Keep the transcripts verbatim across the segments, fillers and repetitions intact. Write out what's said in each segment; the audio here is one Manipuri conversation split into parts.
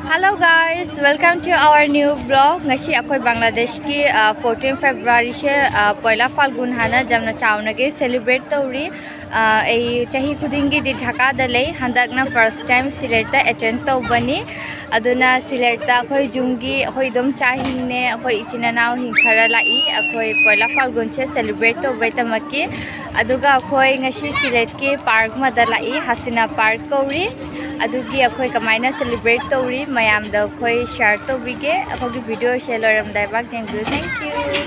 Hello guys, welcome to our new vlog. ꯉꯁꯤ ꯑꯩꯈꯣꯏ ꯕꯪꯒ꯭ꯂꯥꯗꯦꯁꯀꯤ, ꯑ, fourteen Februaryꯁꯦ, ꯑ, ꯄꯣꯏꯂꯥ ꯐꯥꯜꯒꯨꯟ ꯍꯥꯏꯅ ꯌꯥꯝꯅ ꯆꯥꯎꯅꯒꯤ celebrate ꯇꯧꯔꯤ꯫ ꯑ, ꯑꯩ ꯆꯍꯤ ꯈꯨꯗꯤꯡꯒꯤꯗꯤ ꯙꯥꯀꯥꯗ ꯂꯩ, ꯍꯟꯗꯛꯅ first time ꯁꯤꯂꯦꯠꯇ attend ꯇꯧꯕꯅꯤ꯫ ꯑꯗꯨꯅ ꯁꯤꯂꯦꯠꯇ ꯑꯩꯈꯣꯏ ꯌꯨꯝꯒꯤ, ꯑꯩꯈꯣꯏ ꯏꯗꯣꯝꯆꯥꯁꯤꯡꯅꯦ, ꯑꯩꯈꯣꯏ ꯏꯆꯤꯟ ꯏꯅꯥꯎꯁꯤꯡ ꯈꯔ ꯂꯥꯛꯏ, ꯑꯩꯈꯣꯏ ꯄꯣꯏꯂꯥ ꯐꯥꯜꯒꯨꯟꯁꯦ celebrate ꯇꯧꯕꯩꯗꯃꯛꯀꯤ꯫ ꯑꯗꯨꯒ ꯑꯩꯈꯣꯏ ꯉꯁꯤ ꯁꯤꯂꯦꯠꯀꯤ park ꯑꯃꯗ ꯂꯥꯛꯏ, ꯍꯥꯁꯤꯅꯥ park ꯀꯧꯔꯤ꯫ ꯑꯗꯨꯒꯤ ꯑꯩꯈꯣꯏ ꯀꯃꯥꯏꯅ celebrate ꯇꯧꯔꯤ ꯃꯌꯥꯝꯗ ꯑꯩꯈꯣꯏ share ꯇꯧꯕꯤꯒꯦ꯫ ꯑꯩꯈꯣꯏꯒꯤ videoꯁꯦ ꯂꯣꯏꯔꯝꯗꯥꯏ ꯚꯥꯒ ꯌꯦꯡꯕꯤꯌꯨ꯫ Thank you.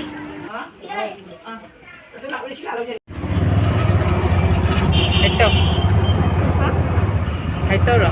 ꯍꯩꯇꯧ꯫ ꯍꯩꯇꯧꯔꯣ?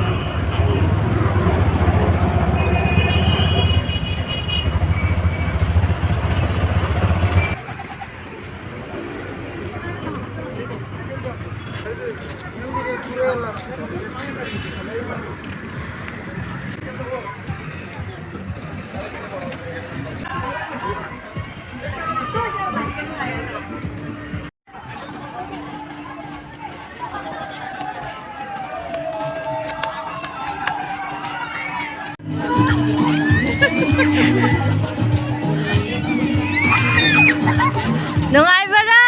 ꯅꯨꯡꯉꯥꯏꯕꯔꯥ?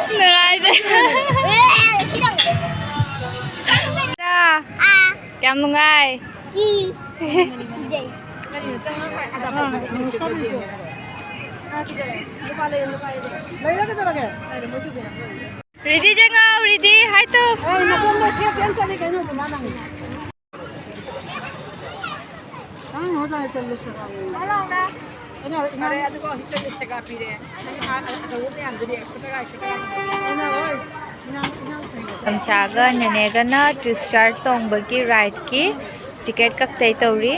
ꯅꯨꯡꯉꯥꯏꯇꯦ꯫ ꯀꯌꯥꯝ ꯅꯨꯡꯉꯥꯏ? ꯔꯤꯗꯤ ꯆꯪꯉꯣ, ꯔꯤꯗꯤ, ꯍꯥꯏ ꯇꯧ꯫ ꯑꯦ, ꯅꯇꯣꯝꯗ ꯁꯦ ꯆꯦꯟ ꯆꯠꯂꯤ ꯀꯩꯅꯣ, ꯃꯃꯥ ꯅꯪ꯫ ꯍꯣꯏ, ꯆꯜꯂꯤꯁ ꯇꯀꯥ꯫ ꯑꯔꯦ, ꯑꯗꯨꯒ ꯍꯧꯖꯤꯛ ꯆꯜꯂꯤꯁ ꯇꯀꯥ ꯄꯤꯔꯦ꯫ ꯅꯪ ꯑꯥ, ꯑꯆꯧꯕ ꯃꯌꯥꯝꯗꯨꯗꯤ ꯑꯦꯛꯁꯣ ꯇꯀꯥ, ꯑꯦꯛꯁꯣ ꯇꯀꯥ꯫ ꯑꯩꯅ ꯍꯣꯏ, ꯏꯅꯥꯎ, ꯏꯅꯥꯎ ꯊꯣꯡꯕ꯫ ꯃꯝꯆꯥꯒ ꯅꯦꯅꯦꯒꯅ ꯇ꯭ꯋꯤꯁꯇꯔ ꯇꯣꯡꯕꯒꯤ ꯔꯥꯏꯗꯀꯤ ꯇꯤꯀꯦꯠ ꯀꯛꯇꯩ ꯇꯧꯔꯤ꯫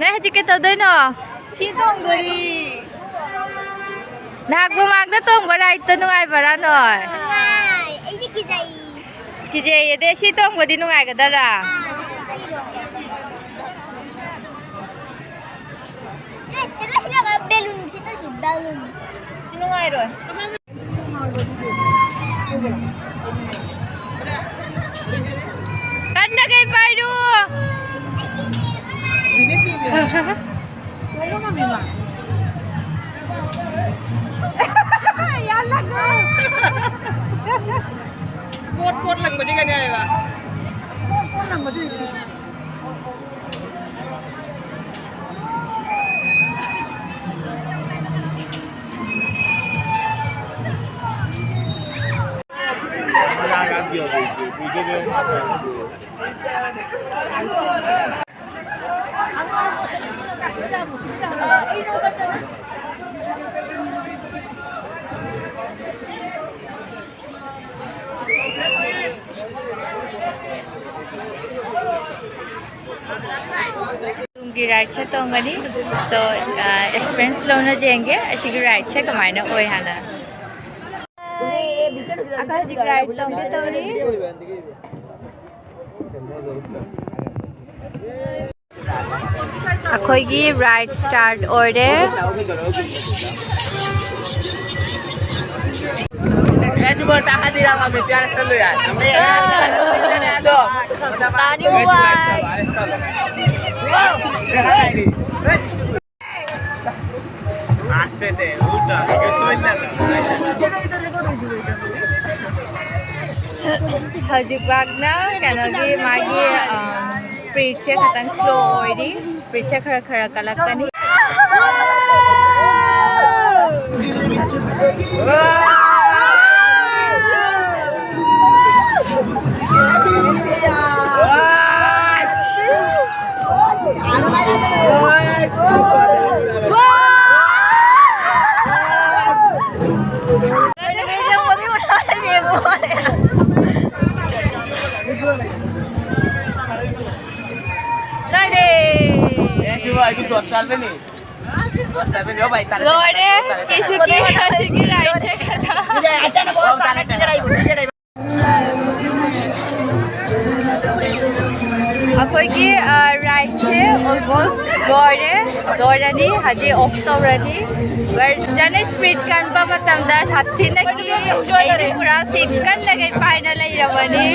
ꯅꯪ ꯍꯧꯖꯤꯛ ꯀꯩꯗꯧꯗꯣꯏꯅꯣ? ꯁꯤ ꯇꯣꯡꯗꯣꯔꯤ꯫ ꯅꯍꯥꯟ ꯃꯃꯥꯡꯗ ꯇꯣꯡꯕ ꯔꯥꯏꯗꯇꯣ ꯅꯨꯡꯉꯥꯏꯕ꯭ꯔꯥ ꯅꯣꯏ? ꯅꯨꯡꯉꯥꯏ꯫ ꯑꯩꯗꯤ ꯀꯤꯖꯩ꯫ ꯀꯤꯖꯩꯌꯦꯗꯤ, ꯁꯤ ꯇꯣꯡꯕꯗꯤ ꯅꯨꯡꯉꯥꯏꯒꯗꯔꯥ? ꯕꯦꯂꯨꯟ ꯁꯤ ꯇꯧꯁꯤ, ꯕꯦꯂꯨꯟ꯫ ꯁꯤ ꯅꯨꯡꯉꯥꯏꯔꯣꯏ꯫ ꯀꯟꯅ ꯀꯩ ꯄꯥꯏꯔꯨ? ꯌꯥꯜꯂꯒ꯫ ꯄꯣꯠ ꯄꯣꯠ ꯂꯪꯕꯁꯤ ꯀꯩꯅꯣ ꯍꯥꯏꯕ? ꯄꯣꯠ ꯄꯣꯠ ꯂꯪꯕꯁꯤ꯫ ꯇꯨꯡꯒꯤ ꯔꯥꯏꯗꯁꯦ ꯇꯣꯡꯒꯅꯤ꯫ So, ꯑ, ꯑꯦꯛꯁꯄꯤꯔꯤꯌꯦꯟꯁ ꯂꯧꯅꯖꯦ, ꯌꯦꯡꯒꯦ ꯑꯁꯤꯒꯤ ꯔꯥꯏꯗꯁꯦ ꯀꯃꯥꯏꯅ ꯑꯣꯏ ꯍꯥꯟꯅ꯫ ꯑꯩꯈꯣꯏ ꯍꯧꯖꯤꯛ ꯔꯥꯏꯗ ꯇꯣꯡꯒꯦ ꯇꯧꯔꯤ꯫ ꯑꯩꯈꯣꯏꯒꯤ ꯔꯥꯏꯗ ꯁ꯭ꯇꯥꯔꯠ ꯑꯣꯏꯔꯦ꯫ ꯍꯧꯖꯤꯛ ꯕꯥꯛꯅ ꯀꯩꯅꯣꯒꯤ ꯃꯥꯒꯤ ꯁ꯭ꯄꯤꯠꯁꯦ ꯈꯤꯇꯪ ꯁ꯭ꯂꯣ ꯑꯣꯏꯔꯤ꯫ ꯁ꯭ꯄꯤꯠꯁꯦ ꯈꯔ ꯈꯔ ꯀꯜꯂꯛꯀꯅꯤ꯫ ꯂꯣꯏꯔꯦ꯫ ꯀꯩꯁꯨ ꯀꯤꯔꯣꯏ꯫ ꯁꯤꯒꯤ ꯔꯥꯏꯗꯁꯦ ꯈꯇꯪ꯫ ꯑꯩꯈꯣꯏꯒꯤ ꯔꯥꯏꯗꯁꯦ ꯑꯣꯜꯃꯣꯁ ꯂꯣꯏꯔꯦ꯫ ꯂꯣꯏꯔꯅꯤ, ꯍꯧꯖꯤꯛ ꯑꯣꯐ ꯇꯧꯔꯅꯤ꯫ ꯚꯔꯖꯟ ꯁ꯭ꯄꯤꯠ ꯀꯟꯕ ꯃꯇꯝꯗ ꯁꯥꯊꯤꯅ ꯀꯤ꯫ ꯑꯩꯗꯤ ꯄꯨꯔꯥ ꯁꯤꯠ ꯀꯟꯅ ꯀꯩ ꯄꯥꯏꯅ ꯂꯩꯔꯕꯅꯤ꯫